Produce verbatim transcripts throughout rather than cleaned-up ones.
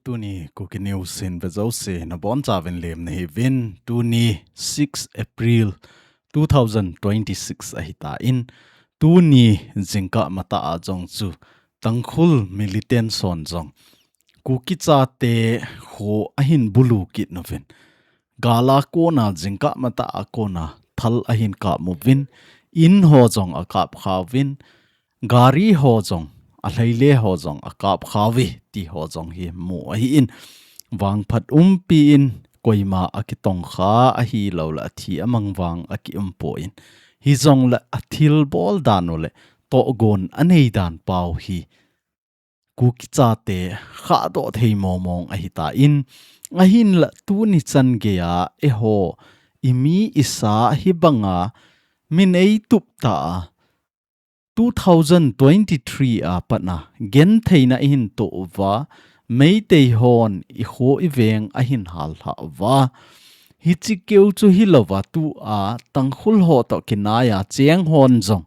Tuni Kuki News hin vejouse nabonchauvin lemna hiuvin. Tuni six April two thousand twenty-six ahitan, tuni jingkah matah a jong chu Tangkhul militant hon jong Kuki chate kho ahin bulu kit nauvin. Gal a kona jingkah matah a kona thal ahin kap uvin, in ho jong akap khauvin, gari ho jong, alheile ho jong akap khauve ti ho jong hi mu ahin, vangphat umpi in koima akitong kha ahilou le athi amang vang akium poi. Hijongle athilbol dan u le tohgon anei dan pau hi Kuki chate khahdoh thei mong mong ahitan, ahinla tuni chan geiya eiho imi isa hibanga min eitup ta a, two thousand twenty-three a patna gentheina ihin toh uva, Meitei hon ikho iveng ahin hallhah uva, hiche keu chu hilouva tua Tangkhul ho toh kinaiya cheng hon jong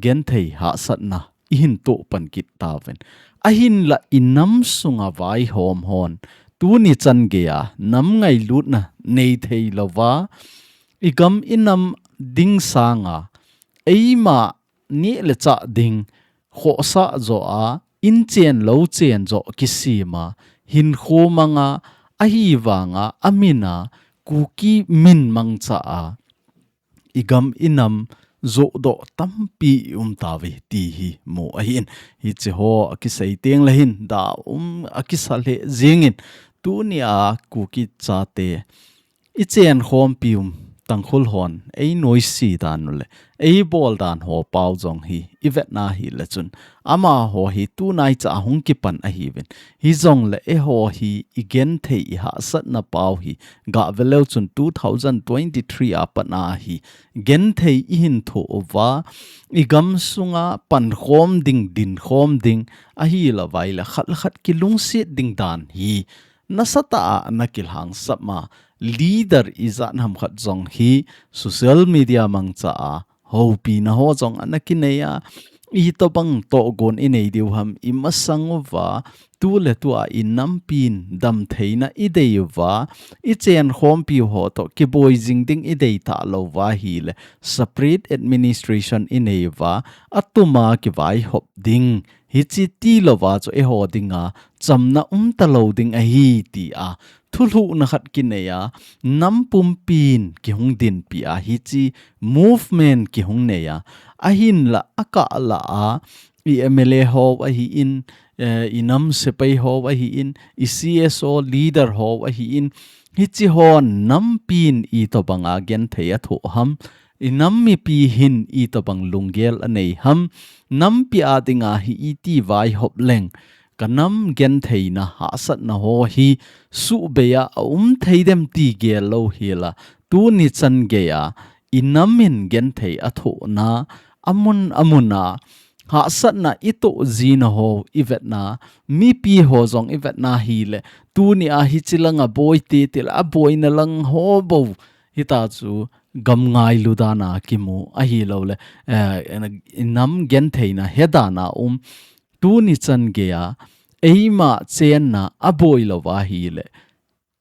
genthei hahsatna ihin toh pan kit tauvin. Ahinla inam sunga vaihom hon tuni chan geiya nam ngailutna nei theilouva, igam inam ding sanga eima neh le chah ding khohsah joh a, inchen louchen joh kisema, hinkho manga, ahivanga amina Kuki min mangcha a igam inam johdoh tampi ium tauve ti hi mu ahin. Hiche ho akisei tengle hin da um akisa lheh jengin, tunia Kuki chate ichen khompi um Tangkhul hon einoise dan u le eibol dan ho pau jong hi ivetna hile chun, amaho hi tunaicha hung kipan ahiuvin. Hijongle eiho hi igenthei ihahsatna pau hi gah veleu chun two thousand twenty-three a patna hi genthei ihin thoh uva, igam sunga pankhom ding, dinkhom ding, ahilouva ile khat le khat kilungset ding dan hi nasatah a ana kilhangsap ma, leader ijat ham khat jong hi social media mangcha a houpina ho jong ana kinei a, itobang tohgon inei diu ham imasang uva, tuletua inampin damtheina idei uva, ichen khompi ho toh kiboi jing ding idei talouva hile separate administration inei uva, atuma kivaihop ding, hiche tilouva chu eiho dinga chamna umtalou ding ahi tia thulhuhna khat kinei a, nam pumpin kihung dinpi a, hiche movement kihung nei a, ahinla akah lah a i M L A ho ahin, eh, inam sepai ho ahin, i C S O leader ho ahin, hiche hon nampin itobanga genthei athoh ham, inam mipi hin itobang lunggel anei ham, nampi a dinga hi iti vaihop leng kanam gentheina hahsatna ho hi suhbei a aum thei dem ti gel lou hela, tuni chan geiya inam in genthei athohna, amun amuna hahsatna itoh jina ho ivetna, mipi ho jong ivetna hile, tunia hiche langa boi titi le aboina lang ho bou hita chu gam ngailu dana kimu ahilouleh, eh, inam gentheina hedana um, tuni chan geiya eima chenna aboi louva hile,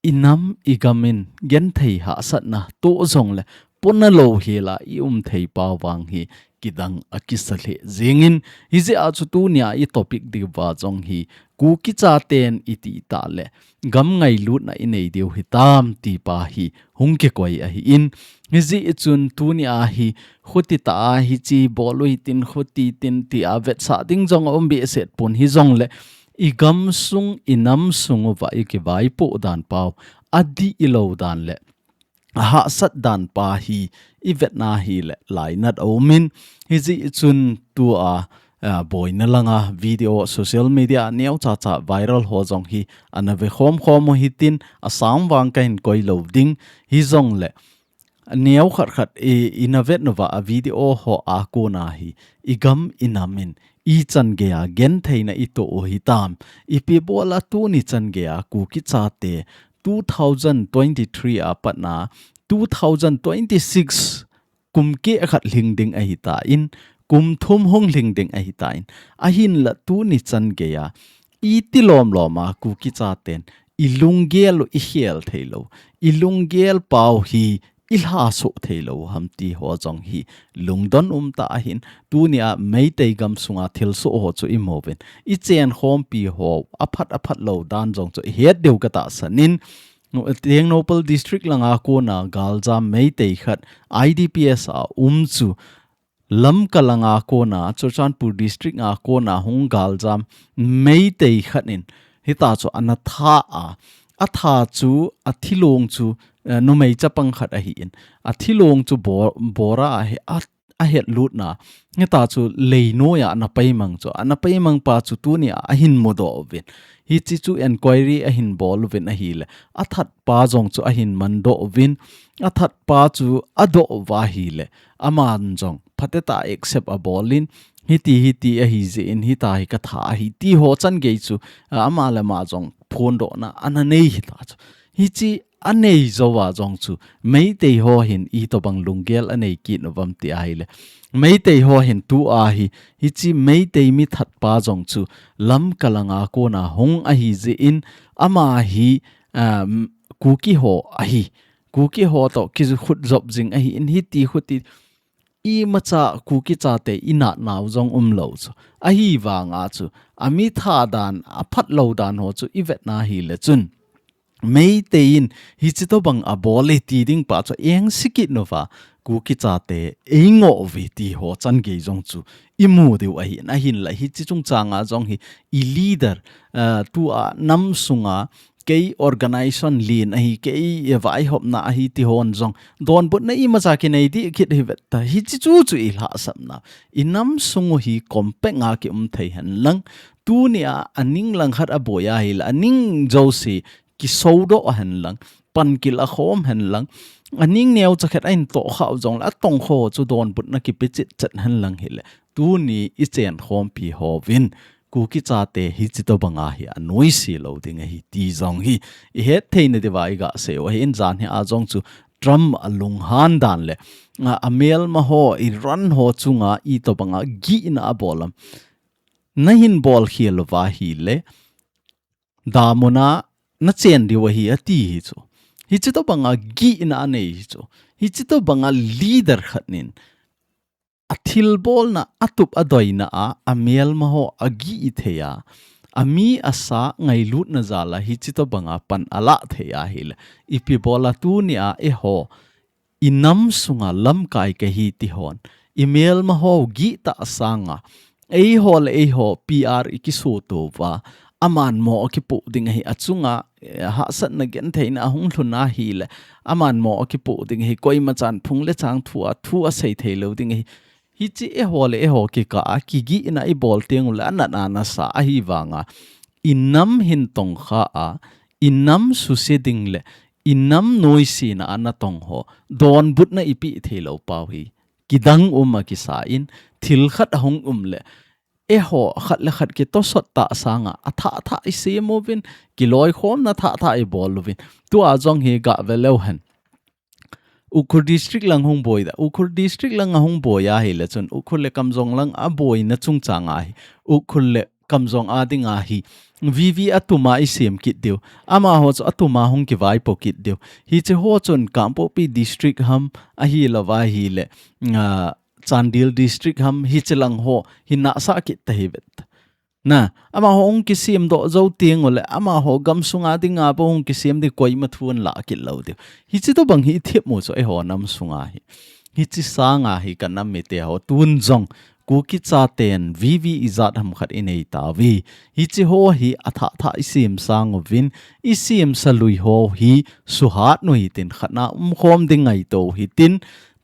inam igam in genthei hahsatna toh jongle pona lou hela ium thei pau vang hi kidang akisa lheh jengin, hijeh a chu tunia i topic diuva jong hi Kuki chaten iti tah le gam ngailutna inei diu hitam ti pa hi hung kikoi ahin, hijeh chun tunia hi khuti tah a hiche bol u hitin khuti tin tia vetsah ding jong aum behseh pon hijongle, igamsung inamsung uva ikivaipoh dan pau adih ilou dan le ahahsat dan pa hi ivetna hile lainat aumin, hijeh chun tua, ah, boina langa video social media neocha cha viral ho jong hi ana ve khom khom u hitin, asang vang kahin koi lou ding, hijongle neo khat khat i, ina vet uva a video ho a kona hi igam inam in ichan geiya gentheina itoh u hitam, ipi bola tuni chan geiya Kuki chate two thousand twenty-three a patna two thousand twenty-six kum keh khat lhing ding ahitan, kum thum hung lhing ding ahitan, ahinla tuni chan geiya iti lom lom a Kuki chaten i lunggel u i khel thei lou, i lunggel pau hi i lhasoh thei lou ham ti ho jong hi lungdon um tah ahin, tunia Meitei gam sunga thilsoh ho chu i mu uvin, i chenkhompi ho aphat aphat lou dan jong chu i het diu ka tahsan in, Tengnoupal District langa kona galjam Meitei khat I D P S a um chu Lamka langa kona, Churachandpur District a kona hung galjam Meitei khat in hita chu ana tha a, a tha chu, a thilong chu, eh, numei chapang khat ahin, a thilong chu bo-, bora a he, a, a hetlutna, hita chu leinoiya ana paimang chu, ana paimang pa chu tunia ahin mudoh uvin. Hichi chu enquiry ahin bol uvin ahile, a that pa jong chu ahin mandoh uvin, a that pa chu adoh uva ahile, aman jong phatecha accept abolin, hiti hiti ahi jeh in, hita hi ka tha ahi ti ho changei chu, a, ama le ama jong phondohna ana nei hita chu. Hichi anei jouva jong chu, Meitei ho hin itobang lunggel anei kit uvam ti ahile, Meitei ho hin tua hi, hichi Meitei mi that pa jong chu Lamka langa kona hung ahi jeh in, ama hi, um, Kuki ho ahi. Kuki ho toh kikhut jop jing ahin, hiti khuti imacha Kuki chate i natnau jong umlou chu. Ahivanga chu, a mi tha dan, a phatlou dan ho chu i vetna ahile chun, Meitei in hichi tobang abol e ti ding pa chu engse kit uva, Kuki chate ei ngoh uve ti ho changei jong chu i mu diu ahin, ahinla hichi chungchanga jong hi i leader, ah, tua nam sunga kei organization lien ahi, kei vaihopna ahi ti hon jong donbutna imacha kinei dih kit hi vet ta. Hichi chu chu i lhahsamna. I nam sung u hi compact a kium thei hen lang. Tunia a ning langkhat aboi ahile, a ning jouse kisodoh hen lang, pan kila khom hen lang, a ning neocha khat ahin tohkhah u jongle, a tongkho chu donbutna kipe chetchet hen lang hile, tuni i chenkhompi hovin, Kuki chate hichi tobanga hi anoise lou ding ahi ti jong hi i het theina diuva i gasei u ahin, janhi a jong chu Trump a lunghan dan le, a, a melma ho, Iran ho chunga itobanga gihna abol am. Na hin bol khel uva ahile, damuna na chen diu ahi ati hi chu. Hichi tobanga gihna anei hi chu. Hichi tobanga leader khat nin a thilbolna, a tup a doina a, a melma ho agih thei a, a mi a sa ngailutna jal a hichi tobanga pan ala thei ahile, ipi bol a tunia eiho i nam sunga lamkai kahi ti hon, i melma ho gih tah sanga, eiho le eiho P R i kisuto uva, aman mo akipoh ding ahi, achunga, eh, hahsatna gentheina ahung lhun ahile, aman mo akipoh ding ahi, koima chan phung le chang thu a, thu asei thei lou ding ahi. Hichi eiho le eiho kikah a kigihna i bol teng ule anat ana sa ahivanga, i nam hin tongkha a, i nam suse ding le i nam noisena a na tong ho donbutna i pe thei lou pau hi kidang um a kisa in, thil khat ahung um le, eiho khat le khat kitosot tah sanga a thah thah i sem uvin, kiloikhomna thah thah i bol uvin. Tua jong hi gah ve leu hen. Ukhrul District lang hung boi da. Ukhrul District lang ahung boi ahile chun, Ukhrul le Kamjong lang aboina chungchang ahi, Ukhrul le Kamjong a ding ahi, V V a tuma i sem kit diu. Amaho chu atuma hung kivaipo kit diu. Hichi ho chun Kangpokpi District ham ahilouva ahile, ah, Chandel District ham hichi lang ho hi nasa kit ta hi vet. Na, amaho hung kisem doh jou teng ule, amaho gamsunga dinga bou hung kisem ding koima thu ahin lah kit lou diu. Hichi tobang hi i thep mu chu eiho nam sunga hi. Hichi sanga hi ka nam mite ho tun jong Kuki chaten V V ijat ham khat i nei tauve. Hichi ho hi a thah thah i sem sang uvin, i semsa lui ho hi suhat u hitin, khatna umkhom ding ngaito u hitin,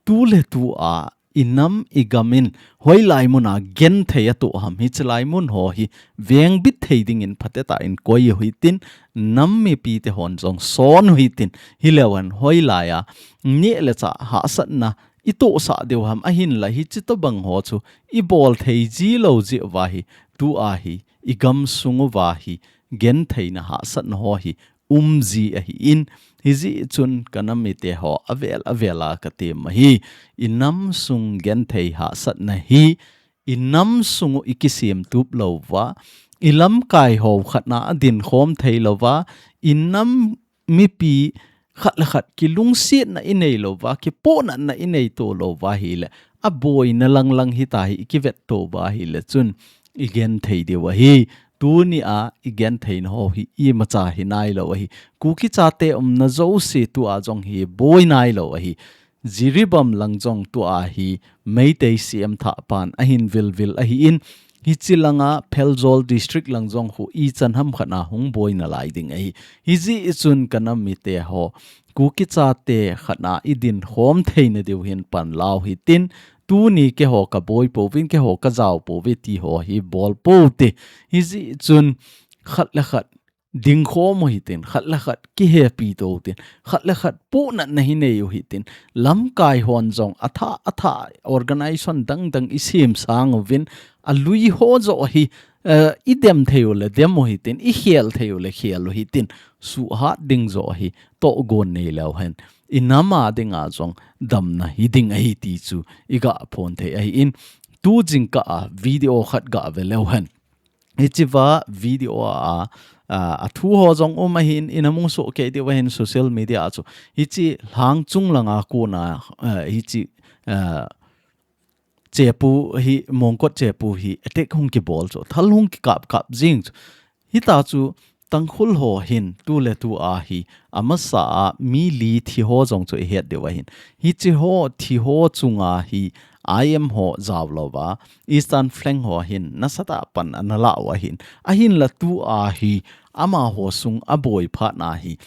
tu le tu a i nam i gam in hoilai mun a genthei atoh ham, hichi lai mun ho hi vengbit thei dingin phatecha in koi u hitin, nam mipi te hon jong son u hitin, hileu hen hoilai a neh le chah hahsatna i tohsah diu ham, ahinla hichi tobang ho chu i bol thei ji lou jeh uva hi, tua hi i gamsung uva hi gentheina hahsatna ho hi um ji ahin, hijeh chun ka nam mite ho avel avel a ka tem ahi. I nam sung genthei hahsatna hi i nam sung u i kisem tup lou uva, i lamkai ho khatna a dinkhom thei lova, i nam mipi khat le khat kilungsetna i nei lova, kipohnatna i nei to lova hile, a boina langlang hita hi i kivet to va hile chun i gen thei diu ahi. Tuni a i gen theina ho hi imacha hi nai lo ahi. Kuki chate umna jouse tua jong hi boi nai lo ahi. Jiribam lang jong tua hi Meitei C M thah pan ahin vilvil ahi in, hichi langa Pherzawl district lang jong khu ichan ham khatna hung boina lai ding ahi. Hijeh chun ka nam mite ho, Kuki chate khatna i dinkhom theina diu hin pan lau hitin, tuni keiho ka boi pouvin, keiho ka jao pouve ti ho hi bol pou te. Hijeh chun khat le khat dingkhom u hitin, khat le khat kihepi to u tin, khat le khat pohnatna hi nei u hitin, lamkai hon jong athah, athah organization dangdang i sem sang uvin, a lui ho joh hi, eh, i dem thei u le dem u hitin, i khel thei u le khel u hitin, suhat ding joh hi tohgon nei leu hen, i nam a dinga jong damna hi ding ahi ti chu i ga phong thei ahi in, tu jingkah a video khat ga ve leu hen. Hichi va video a, a, a thu ho jong um ahin, i na mu soh kei diu ahin social media a chu. Hichi lhang chung langa kona, a, hichi, a, chepu hi, Mongkot chepu hi attack hung kibol chu. Thal hung kikap kap jing chu. Hita chu Tangkhul ho hin tu le tu a hi amasa a mi li thi ho jong chu i het diu ahin. Hichi ho thi ho chunga hi I M ho jao lova, Eastern Flank ho hin nasatah pan ana la u ahin. Ahinla tu a hi amaho sung a boi phat na hi,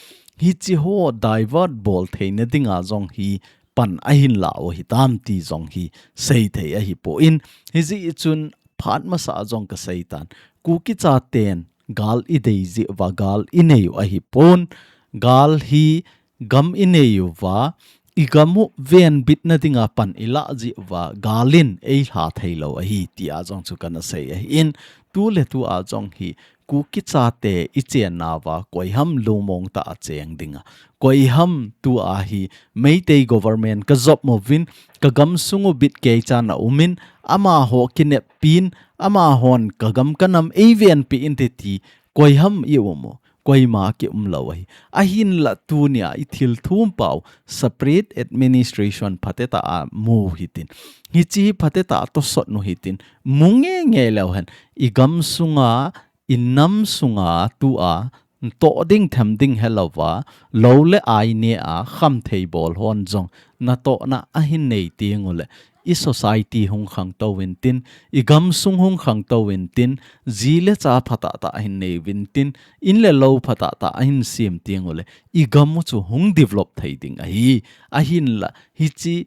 hichi ho divert bol theina dinga jong hi pan ahin la u hitam ti jong hi sei thei ahi poi. Hijeh chun phat masa jong ka sei tan. Kuki chaten gal i dei jeh uva gal i nei u ahi pon. Gal hi gam i nei uva, i gam u venbitna dinga pan i la jeh uva, gal in ei lha thei lo ahi, tia jong chu kana sei ahi in, tu le tu a jong hi, Kuki chate i chenna uva, koiham lungmong tah a cheng dinga. Koiham tu a hi, Meitei government ka jop uvin, ka gam sung u bit kei chan a um in, amaho kinep pin, amahon ka gam ka nam ei venpi inte ti, koiham i um u. Koima ki um lo ahi. Ahinla tunia i thil thum pau separate administration phatetah a mu hitin. Hichi hi phatetah a tosot nu hitin. Mu nge nge leu hen. I gam sunga, i nam sunga tua, toh ding them ding helova, lou le ai ne a, kham thei bol hon jong, natohna ahin nei teng ule. I society hung khangtou intin, i gamsung hung khangtou intin, ji le cha phatah tah ahin nei uvintin, in le lou phatah tah ahin sem teng ule, i gam u chu hung develop thei ding ahi. Ahinla, hichi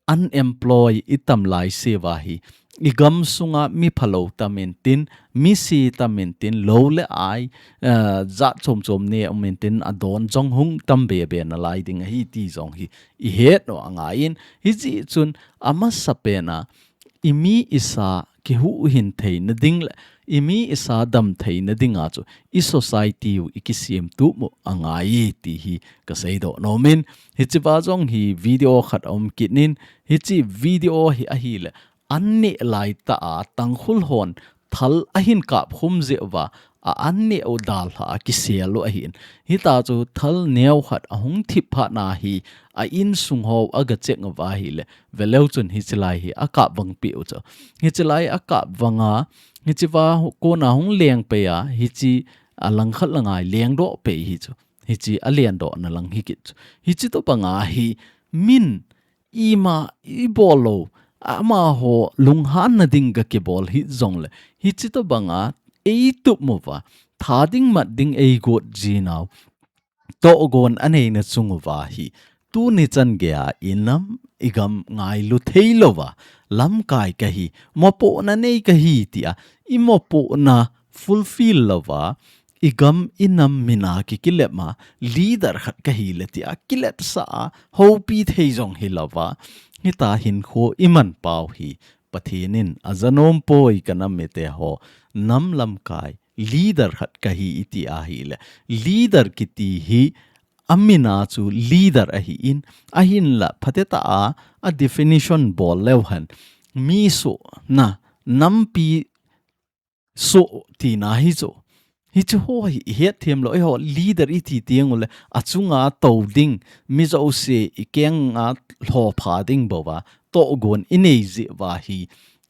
unemployed i tam lai seuva hi, i gamsunga mi phalou tam intin, mi si tam intin, lou le ai, eh, jat chom chom ne um intin, adon jong hung tam be be nalai ding ahi ti jong hi, i het u angaiyin, hijeh chun amasapen a, i mi i sa kihuhhing theina ding le, i mi i sa dam theina dinga chu, i society u i kisem tup u angai ti hi ka seidoh nomin, hichiva jong hi video khat aum kit in, hichi video hi ahile, an neh laitah a Tangkhul hon thal ahin kap khum jeh uva, a an neh u dalha a kisel u ahin. Hita chu thal neo khat ahung thip phat na hi a insung ho aga check uva ahile, veleu chun hichi lai hi akap vang peh u chu. Hichi lai akap vang a, hichiva kona hung leng pei a, hichi a langkhat langai lengdoh pei hi chu. Hichi a lendohna lang hi kit chu. Hichi tobang a hi min ima i bol lou, amaho lunghanna ding ga kibol hih jongle, hichi tobang a ei tup uva, tha ding mat ding ei got jinau, tohgon a neina chung uva hi, tuni chan geiya i nam i gam ngailu thei louva, lamkai kahi, mopohna nei kahi tia, i mopohna fulfill louva, i gam i nam mina kikilep ma, leader khat kahi le tia, kiletsah a, houpi thei jong hi louva. Hita hinkho i man pau hi, Pathen in ajanom poi ka nam mite ho, nam lamkai, leader khat kahi i ti ahile. Leader kiti hi, amina chu leader ahin, ahinla, phatetah a, a definition bol leu hen. Mi sohna, nampi so tina hi chu. Hichu ho hi i het them lou, eiho leader i ti tiang ule, achunga tou ding, mi jouse i kenga lhopha ding bou va, tohgon i nei jeh uva hi,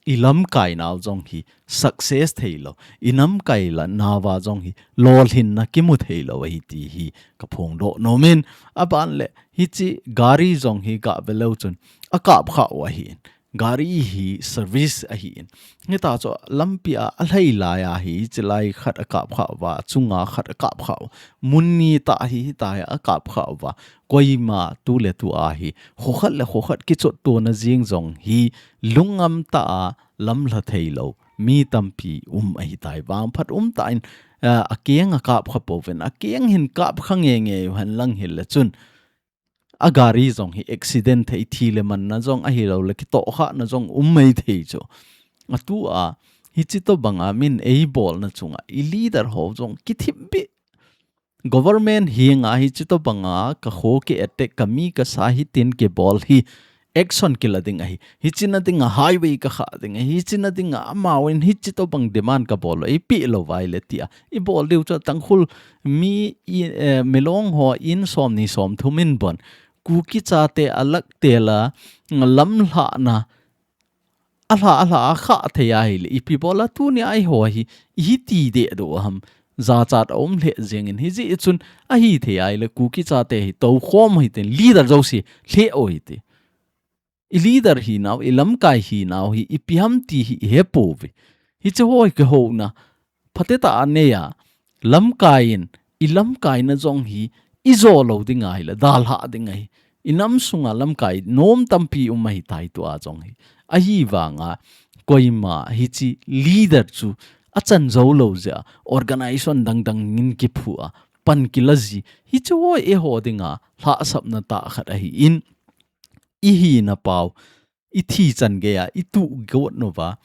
i lamkai nau jong hi success thei lou, i lamkai la nau va jong hi lolhinna kimu thei lou ahi ti hi ka phongdoh nom in, aban le hichi gari jong hi gah ve leu chun a kap kha u ahi in. Gari hi service ahi in. Hita chu lampi a, a lhai lai a hi, hichi lai khat a kap kha uva, chunga khat a kap kha u. Mun ni tah hi, hita hi a kap kha uva. Koima tu le tu a hi, kho khat le kho khat kichot tona jing jong hi, lungngam tah a lamlha thei lou mi tampi um ahi tai. Vangphat um tah in, a, a keng a kap kha pouvin, a keng hin kap kha nge nge u hen lang hile chun, a gari jong hi accident thei, thi le manna jong ahi lou le, kitoh khana jong um mai thei chu. A tu a, hichi tobang a min ei bolna chunga, i leader ho jong kithip bih. Government hi nga hichi tobang a, ka kho ki attack, ka mi ka sa hitin kibol hi, action kila ding ahi. Hichi na ding a highway ka kha ding ahi. Hichi na ding a amau in hichi tobang demand ka bol, ei pe lou vai le tia. I bol diu chu Tangkhul mi i, eh, Milong ho in som ni som thum in bon. Kuki chate a lak te la lamlha na a lha, a lha, a kha thei ahi le. Ipi bol a tuni a eiho hi, i hi ti de do ham. Jachat a um le jeng in hi ji chun ahi thei ahi le Kuki chate hi to khom hi tin leader jouse le o hi ti. I leader hi nau, i lamkai hi nau hi, ipi ham ti hi i he pouve. Hichi ho hi kihona, phatecha a nei a, lamkai in, i lamkai na jong hi, i jo lou ding ahi le, dalha ding ahi. I nam sunga lamkai, nom tampi um ahi tai tu a jong hi. Ahi vanga, koima hichi leader chu, a chan jo lou jeh a, organization dang dang in kiphu a, pan kila ji, hichi ho eiho dinga, lhasapna tah khat ahi in, i hina pau, i thi chan gei a, i tuh got nau va,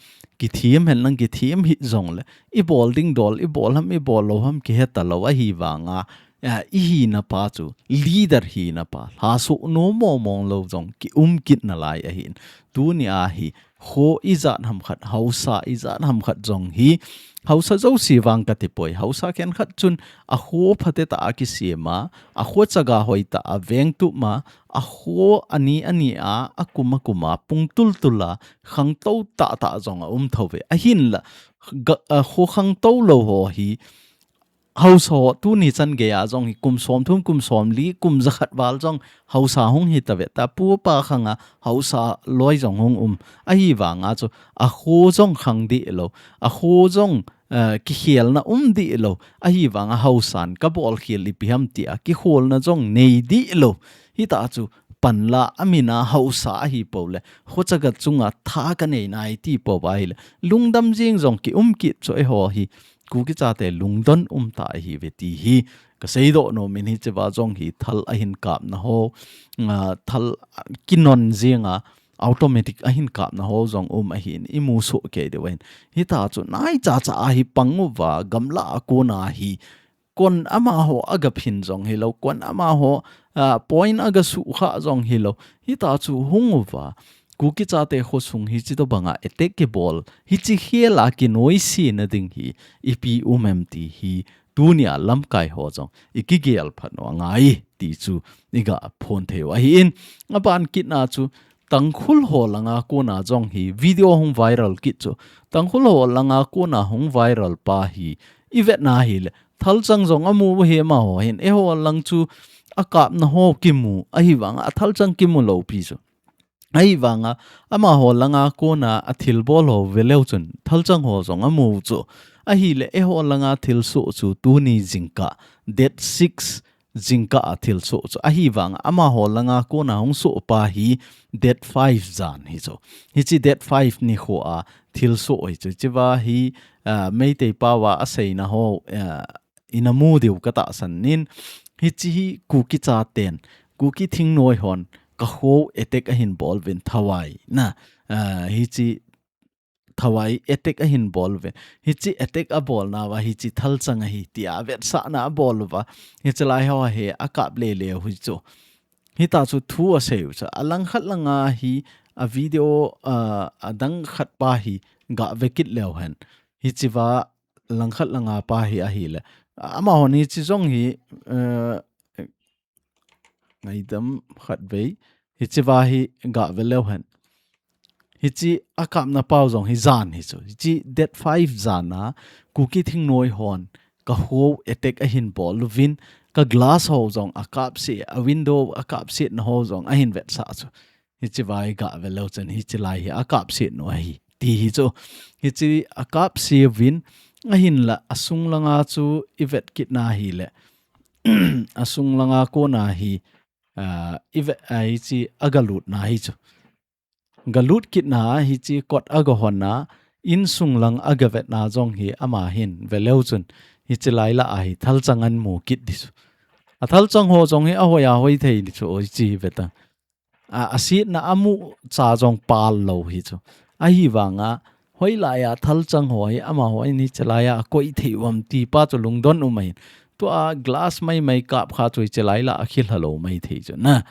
kithem hen lang kithem hi jong le, i bol ding dol, i bol ham, i bol lou ham, kihe ta lou ahi vanga, a, i hina pa chu, leader hina pa, lhaso nom mong mong lou jong, ki um kit na lai ahi in. Tuni a hi, kho i jat ham khat, haosa i jat ham khat jong hi, haosa jouse vang ka ti poi, haosa khen khat chun, a kho phatecha a kisem a, a kho chaga hoitah a veng tup ma, a kho ani ani a, a kum a kum a, pung tul tul a, khangtou tah tah jong a um thou ve. Ahin la, ga, a kho khangtou lou ho hi, haosa ho tuni chan gei a jong hi kum som thum, kum som li, kum jakhat val jong haosa hung hi ta ve ta, pu pa khang a haosa loi jong hung um. Ahi vanga chu, a kho jong khang dih lou, a kho jong eh, kikhelna um dih lou. Ahi vanga haosan ka bol khel ipi ham tia, kikholna jong nei dih lou. Hita chu pan la a min a haosa ahi pou le, kho chaga chunga tha ka nei nai ti pou ahi le. Lungdam jing jong ki um kit chu eiho hi. Kuki chate lungdon um ta ahi ve ti hi. Ka seidoh nom in hichi va jong hi thal a hin kapna ho, ah, thal kinon jing a, automatic a hin kapna ho jong um ahin, i mu soh kei deuh ahin. Hita chu nai cha cha a hi pang uva, gamla a kona hi. Kon amaho a ga phin jong hi lou, kon amaho, ah, point a ga suh kha jong hi lou. Hita chu hung uva, Kuki chate kho sung hichi tobang a attack kibol, hichi khel a kinoise na ding hi, ipi um em ti hi, tuni a lamkai ho jong, i kigel phat u angai, ti chu, i ga phon thei u ahi in, aban kit na chu, Tangkhul ho langa kona jong hi video hung viral kit chu. Tangkhul ho langa kona hung viral pa hi. I vet na hi le. Thalchang jong a mu u hi amaho hin. Eiho lang chu a kapna ho kimu. Ahi vanga a thalchang kimu lou pi chu. Ahi vanga amaho langa kona a thil bol ho ve leu chun. Thalchang ho jong a mu chu. Ahi le eiho langa thil soh chu tuni jingkah. Date six jingkah a thil soh chu. Ahi vanga amaho langa kona hung soh pa hi date five jan hi chu. Hichi date five nikho a thil soh hi chu. Hichi va hi, ah, Meitei pau a a seina ho, ah, i na mu diu ka tahsan in. Hichi hi Kuki chaten, Kuki thingnoi hon ka kho attack a hin bol uvin thawai na, ah, hichi thawai attack a hin bol uve. Hichi attack a bol na uva, hichi thalchang ahi, tia vetsahna a bol uva. Hichi lai ho hi a kap le le u hi chu. Hita chu thu a sei u chu. A lang khat langa hi a video, ah, a dang khat pa hi ga ve kit leu hen. Hichiva langkhat langa pa hi ahile. Amahon hichi jong hi, eh, ngaidam khat vei. Hichiva hi gave leu hen. Hichi akapna pau jong hi jan hi chu. Hichi date five jana Kuki thingnoi hon ka hou attack ahin bol uvin, ka glass ho jong akapse, a window akapsetna ho jong ahin vetsah chu. Hichiva hi gave leu chun hichi lai hi akapset nu ahi. Ti hi chu. Hichi akapse uvin ahinla asung langa chu i vet kitna hile. Asung langa kona hi, ah, i vet, ah, hichi agalutna hi chu. Galut kitna hichi kot agahonna, insung lang agavetna jong hi ama hin ve leu chun. Hichi lai la ahi thalchang ahin mu kit di chu. A thalchang ho jong hi ahoi ahoi thei di chu, oi chi ve ta. A, asetna amu cha jong pal lou hi chu. Ahivanga, hoilai a thalchang ho hi, amaho in hichi lai a akoi thei uvem ti pa chu lungdon um ahin. Tua glass maimai kap kha chu hichi lai la akhilha lou mai thei chu. Na,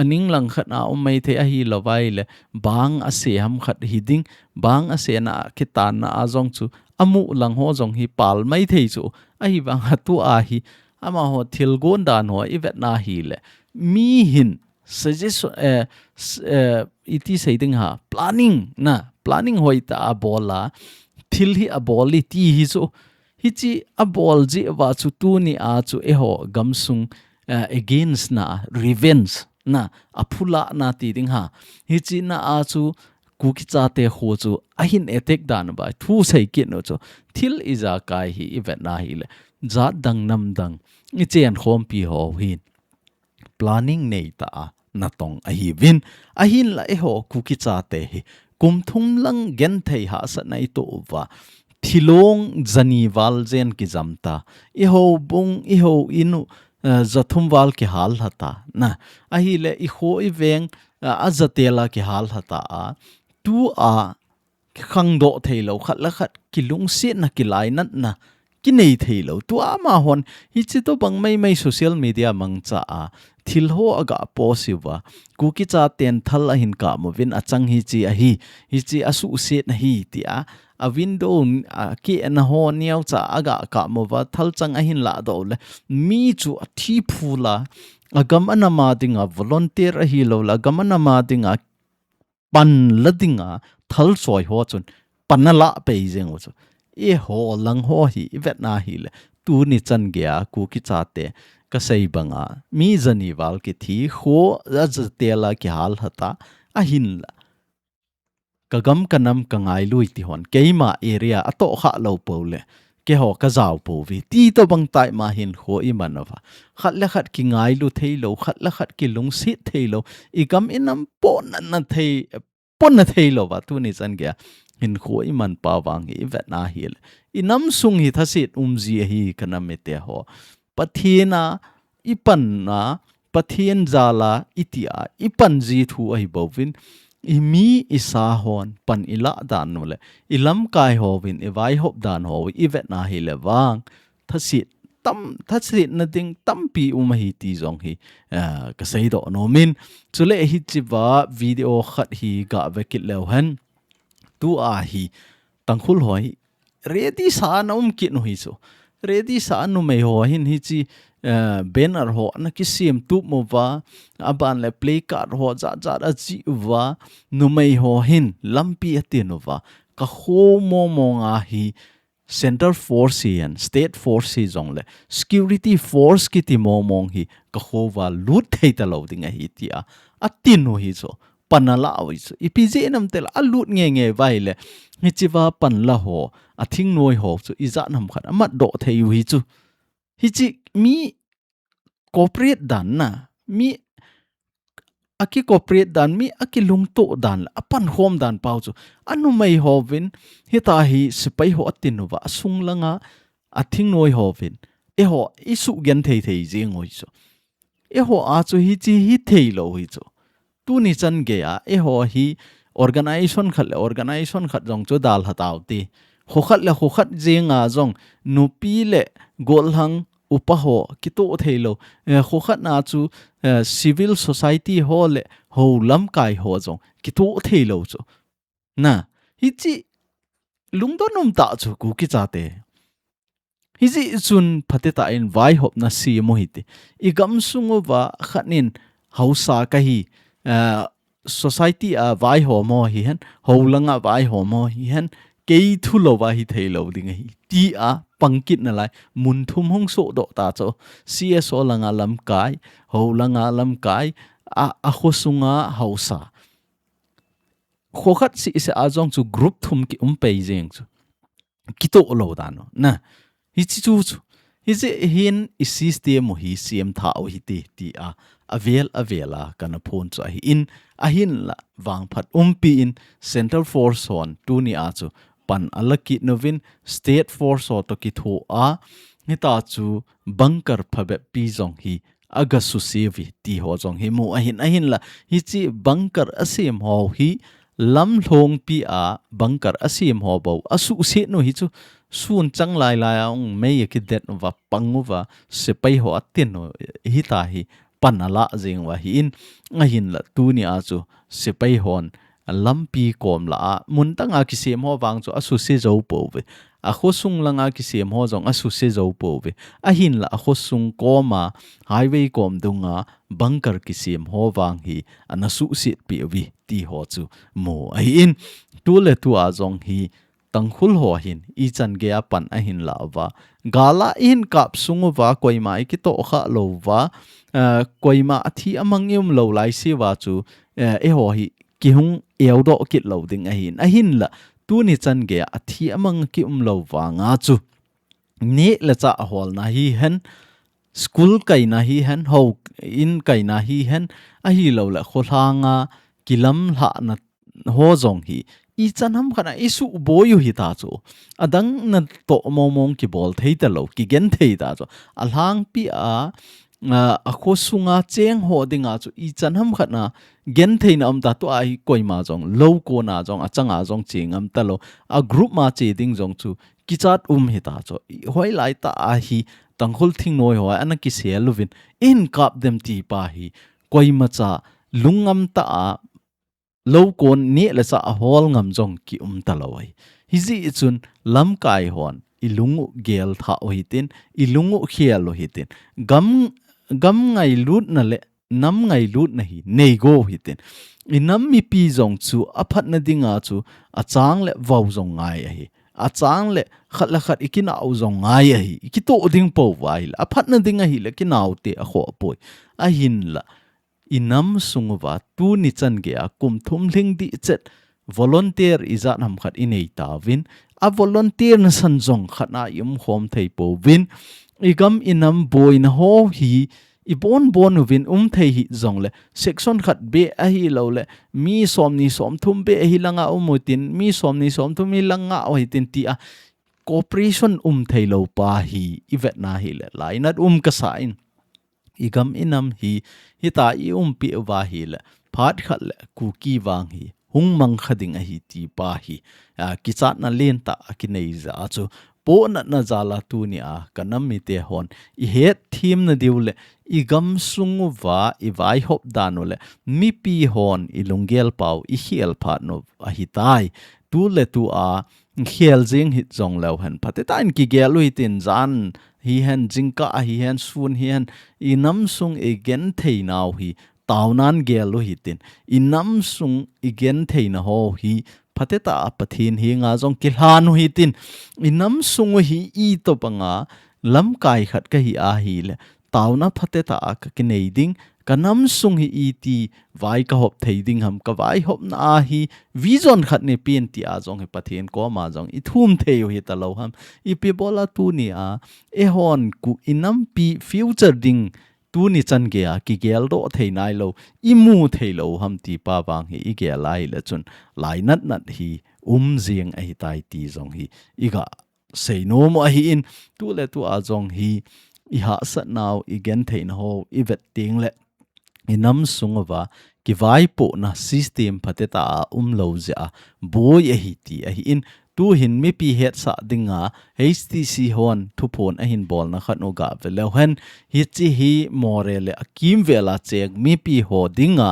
aning langkhat a um mai thei ahilou vai le, bang ase ham khat hi ding, bang asena kitanna a jong chu, amu lang ho jong hi pal mai thei chu. Ahivanga tua hi, amaho thilgon dan ho i vetna hile. Mi hin, suggestion, eh, s-, eh, iti sei ding ham, planning na, planning hoitah a bol a, thil hi abol e ti hi chu, hichi abol jeh uva chu tuni a chu eiho gamsung, eh, against na, revenge na, aphulahna ti ding ham. Hichi na a chu Kuki chate kho chu ahin attack dan uva, thu sei kit nu chu, thil ijakai hi i vetna hile, jat dang nam dang, i chenkhompi ho hin planning neitah a natong ahiuvin, ahinla eiho Kuki chate hi kum thum lang genthei hahsatna i toh uva, thilong jani val jen kijam ta, i houbung, i houin u, eh, jathum val kihal lha ta, na, ahile i kho i veng, eh, ajatel a kihal lha ta a, tua khangdoh thei lou, khat le khat kilungsetna, kilainatna kinei thei lou. Tua amahon, hichi tobang maimai social media mangcha a, thil ho aga post uva, Kuki chaten thal ahin kap uvin achang hichi ahi, hichi asuhset ahi, tia, a window, a kehna ho neocha aga kap uva, thalchang ahin ladoh le, mi chu athi phul a, agam anam a dinga volunteer ahilou le, agam anam a dinga pan la dinga thal choi ho chun pan alah pei jeng u chu. Eiho lang ho hi i vetna hile, tuni chan geiya Kuki chate ka sei banga, mi jani val kithi, kho ajatel a kihal lha ta, ahinla, ka gam ka nam ka ngailu e ti hon, keima area atoh kha lou pou le, keiho ka jao pouve, ti tobang tah ma hinkho i man uva. Khat le khat kingailu thei lou, khat le khat kilungset thei lou, i gam i nam pohnatna thei, pohnat thei lou va, tuni chan geiya hinkho i man pa vang hi i vetna hile, i nam sung hi thaset um ji ahi ka nam mite ho. Pathen a i pan a, Pathen jal a i ti a, i pan ji thu ahi bouvin, i mi i sa hon pan i lah dan u le, i lamkai hovin, i vaihop dan ho i vetna hile vang, thaset tam, thasetna ding tampi um ahi ti jong hi, ah, ka seidoh nom in. Chule hichiva video khat hi ga ve kit leu hen. Tua hi Tangkhul ho hi ready sa a na um kit u hi chu. Ready sa a numei ho hin hichi, eh, banner ho ana kisem tup uva, aban le placard ho jat jat ajih uva, numei ho hin lampi atin uva. Ka kho mong mong a hi Central Force hi hen, State Force hi jong le, Security Force kiti mong mong hi ka kho uva lut thei ta lou ding ahi tia atin u hi chu. Pan ala u hi chu. Ipi jeh ham itile alut nge nge uva ahile, hichiva pan la ho, a thingnoi ho chu ijat ham khat amat doh thei u hi chu. Hichi mi cooperate dan na, mi aki cooperate dan, mi aki lungtoh dan, a pankhom dan pau chu. A numei hovin, hita hi sepai ho atin uva, a sung langa, a thingnoi hovin, eiho, i sugenthei thei jing u hi chu. Eiho a chu hichi hi thei lou hi chu. Tuni chan geiya, eiho hi organization khat le organization khat jong chu dalha tau ti. Kho khat le kho khat jenga jong nupi le gollhang upa ho kitoh thei lou. Eh, kho khat na chu, eh, civil society ho le ho lamkai ho jong kitoh thei lou chu. Na, hichi lungdon um tah chu Kuki chate. Hijeh chun phatecha in vaihopna sem u hite. I gamsung uva khat in haosa kahi, eh, society a vaihom ho hihen, hou langa vaihom ho hihen, kei thu louva hithei lou ding ahi. Tia pang kit nalai, mun thum hung sohdoh ta chu. C S O langa lamkai, hou langa lamkai, a, a khosunga haosa. Kho khat seh seh a jong chu group thum ki um pei jeng chu. Kitoh lou dan u. Na. Hichi chu chu. Hijeh hin i system u hi sem tha u hite tia. Avel avel a kana phon chu ahi in. Ahinla vangphat umpi in Central Force hon tuni a chu pan ala kit uvin State Force ho toh kitho a. Hita chu bunker phabep pi jong hi aga suse uve ti ho jong hi mu ahin, ahinla hichi bunker asem ho hi lamlhongpi a bunker asem ho bou asuhset u hi chu sun chang lai lai a ung mei akidet uva pang uva sepai ho atin u hita hi pan ala jeng u ahi in, ahinla tuni a chu sepai hon lampi kom lah a mun dang a kisem ho vang chu asuse jou pouve. A khosung langa kisem ho jong asuse jou pouve. Ahinla a khosung koma highway kom dunga bunker kisem ho vang hi ana suhset peh uve ti ho chu mu ahi in. Tu le tu a jong hi Tangkhul ho hin ichan gei a pan ahin la uva. Gal a ihin kap sung uva koima ikitoh kha lou uva. Eh, koima athi amang i um lou lai seh uva chu, eh, eiho hi kihung eudoh kit lou ding ahin. Ahinla, tuni chan gei a athi amang ki um lou vanga chu. Neh le chah holna hihen, school kaina hihen, hou in kaina hihen, ahilouleh kholhanga kilamlhahna ho jong hi ichan ham khat a isuhboi u hita chu. Adang natoh mong mong kibol thei talou, kigen thei ta chu. Alhangpi a, a, a khosunga cheng ho dinga chu ichan ham khat a gentheina um ta, tua hi koima jong lou kona jong achanga jong che ngam talou. A group ma che ding jong chu kichat um hita chu. I hoilai tah a hi Tangkhul thingnoi ho ana kisel uvin, ihin kap dem ti pa hi koimacha lungngam tah a lou kon neh le chah a hol ngam jong ki um talou ahi. Hijeh chun lamkai hon i lung u gel tha u hitin, i lung u khel u hitin. Gam, gam ngailutna le nam ngailutna hi nei go u hitin. I nam mipi jong chu aphatna dinga chu achang le vau jong ngai ahi. Achang le khat le khat i kinah u jong ngai ahi. I kitoh ding pou vai le aphatna ding ahile kinah u te akhoh poi. Ahinla i nam sung uva tuni chan gei a kum thum lhing dih chet volunteer ijat ham khat i nei tauvin, a volunteer nasan jong khat a i um khom thei pouvin, i gam i nam boina ho hi i bon bon uvin um thei hih jongle section khat beh ahilouleh mi somni somthum beh hi langa um utin, mi somni somthum hi langa u hitin tia cooperation um thei lou pa hi i vetna hile lainat um kasa in. I gam i nam hi, hita i umpi uva hile, phat khat le Kuki vang hi hung mang kha ding ahi ti pa hi, a, kichatna lentah a kinei jeh a chu, pohnatna jal a tuni a ka nam mite hon i hetthemna diu le i gamsung uva i vaihop dan u le mipi hon i lunggel pau i khel phat u ahitai. Tu le tu a khel jing hih jongleu hen, phatecha in kigel u hitin, jan hihen, jingkah hihen, sun hihen, i nam sung i genthei nau hi taonan gel u hitin, i nam sung i gentheina ho hi phatecha a Pathen henga jong kilhan u hitin, i nam sung u hi itobanga lamkai khat kahi ahile, taona phatecha a ka kinei ding, ka nam sung hi iti vai ka hop thei ding ham, ka vaihopna a hi vision khat nei pen tia jong hi Pathen koma jong i thum thei u hita lou ham. Ipi bola tuni a, eihon ku i nampi future ding tuni chan gei a kigel doh thei nai lou, i mu thei lou ham ti pa vang hi i gel ahile chun lainat nat hi um jing ahitai ti jong hi i ga seinom u ahi in, tu le tu a jong hi i hahsatnau, i gentheina ho i vet teng le i nam sung uva kivaipohna system phatecha a um lou jeh a boi ahi ti ahi in, tu hin mipi hetsah dinga H T C hon thuphon ahin bolna khat u ga ve leu hen, hichi hi Moreh le akimvel a cheng mipi ho dinga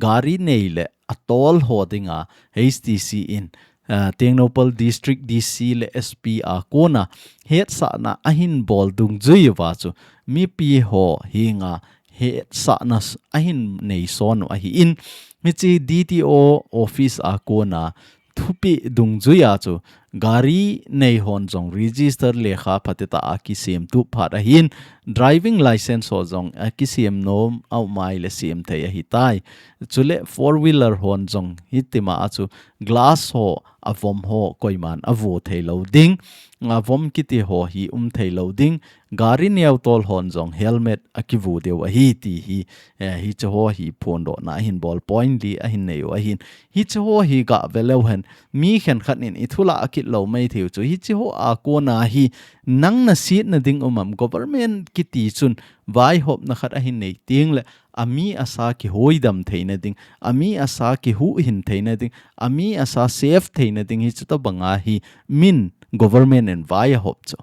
gari nei le atol ho dinga H T C in uh, Tengnoupal District D C le S P a kona hetsahna ahin bol dungjui uva chu mipi ho henga hetsahna ahin neison u ahin, hiche D T O office a kona thupeh dungjuia chu gari nei hon jong register lekha phatetah a kisem tup phat ahin, driving license ho jong akisem nom aumai le sem thei ahitai. Chule four wheeler hon jong hitima a chu glass ho, avom ho koiman avo thei lou ding, avom kiti ho hi um thei lou ding, gari neutol hon jong helmet akivo diu ahi ti hi, eh, hiche ho hi phondohna ahin bol point li ahin nei u ahin. Hiche ho hi gah ve leu hen, mi khenkhat in i thulah akit lou mai thei u chu. Hiche ho a kona hi nang nasetna ding um am, government kiti chun vaihopna khat ahin nei teng le, ami asa kihoidam theina ding, ami asa kihuhhing theina ding, ami asa save theina ding hiche tobanga hi min government in vai ahop chu.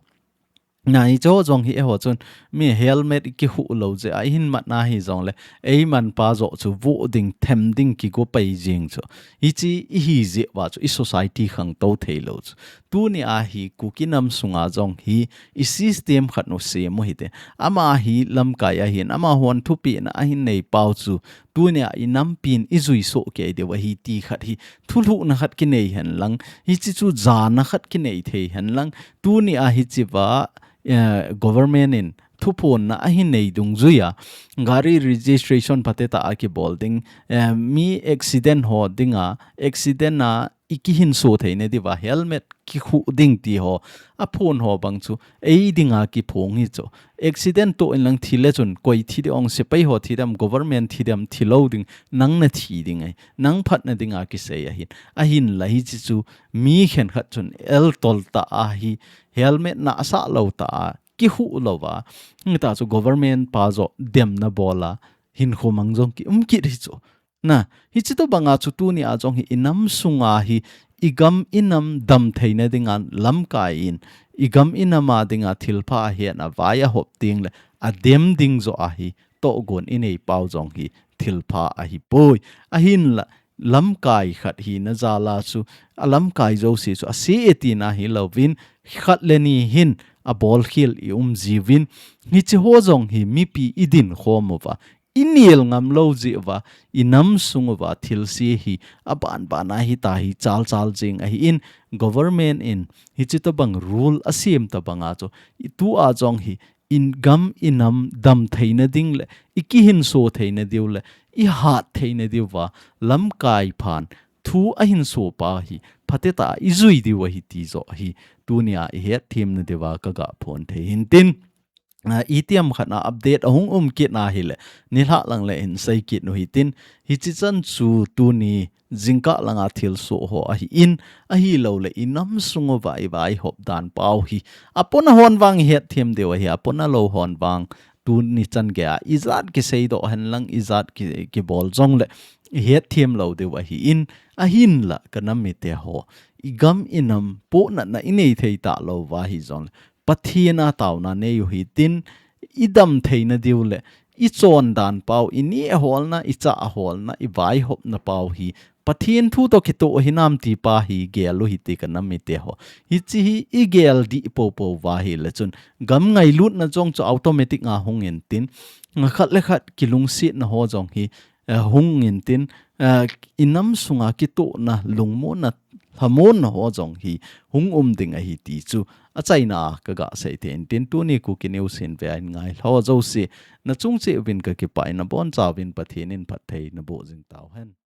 Na hiche ho jong hi eiho chun mi helmet kihuh lou jeh a ihin mat na hijongle, eimanpa joh chu vo ding, them ding kigo pai jing chu. Hiche ihi jeh uva chu i society khangtou thei lou chu. Tuni a hi Kuki nam sunga jong hi i system khat nu sem u hite. Ama hi lamkai ahin, amahon thupehna ahin nei pau chu. Tuni a i nampin i jui soh kei diu ahi ti khat hi thulhuhna khat kinei hen lang. Hiche chu jana khat kinei thei hen lang. Tuni a hiche va, eh, government in thuphonna ahin nei dungjuia gari registration phatetah a kibol ding, eh, mi accident ho dinga, accident a i kihinso theina diuva helmet kikhuh ding ti ho, aphon ho bang chu ei dinga kiphong hi chu. Accident toh in lang thi le chun koi thi ding ong, sepai ho thi dem, government thi dem, thi lou ding, nang nathi ding ahi, nang phatna dinga kisei ahin. Ahinla hiche chu mi khenkhat chun eltol tah a hi helmet nasa lou tah a kihuh louva, hita chu government pa joh demna bol a hinkho mang jong kium kit hi chu. Na, hiche tobanga chu tuni a jong hi i nam sunga hi i gam i nam dam theina dinga lamkai in, i gam i nam a dinga thilpha ahetna vai ahop teng le, adem ding joh a hi tohgon i nei pau jong hi thilpha ahipoi. Ahinla, lamkai khat hina jal a chu, a lamkai jouse chu ase e tina hilouvin, khat le ni hin abolkhel i um jiuvin, hiche ho jong hi mipi i dinkhom uva, i nel ngam lou jeh uva, i nam sung uva thilse hi abanban a hita hi chalchal jing ahin, government in hiche tobang rule asem tobanga chu, i tu a jong hi i gam i nam dam theina ding le, i kihinso theina diu le, i hat theina diuva lamkai phan thu ahinso pa hi phatetah a i jui diu ahi ti joh hi tuni a i hetthemna diuva ka gah phon thei hintin. Ah, itiham khat na update ahung um kit na hile, nilhah lang le hin sei kit u hitin, hiche chan chu tuni jingkah langa thilsoh ho ahin, ahilou le i nam sung uva i vaihop dan pau hi apona hon vang i hetthem diu ahi, apona lou hon vang tuni chan geiya ijat kiseidoh hen lang, ijat ki, kibol jong le i hetthem lou diu ahin, ahinla ka nam mite ho, i gam i nam pohnatna i nei thei talou va hijong le, Pathen a taona nei u hitin, i dam theina diu le, i chondan pau, i neh holna, i chah holna, i vaihopna pau hi Pathen thu toh kitoh hinam ti pa hi gel u hite ka nam mite ho. Hiche hi i gel dih popo uva hile chun, gam ngailutna jong chu automatic a hung intin, khat le khat kilungsetna ho jong hi, eh, hung intin, eh, i nam sunga kitohna, lungmonna, lhamonna ho jong hi hung um ding ahi ti chu achaina a ka gah sei thei intin, tuni Kuki News hin ve a hin ngai ho jouse, na chung cheh uvin ka kipah in, na boncha uvin Pathen in phatthei naboh jing tauhen.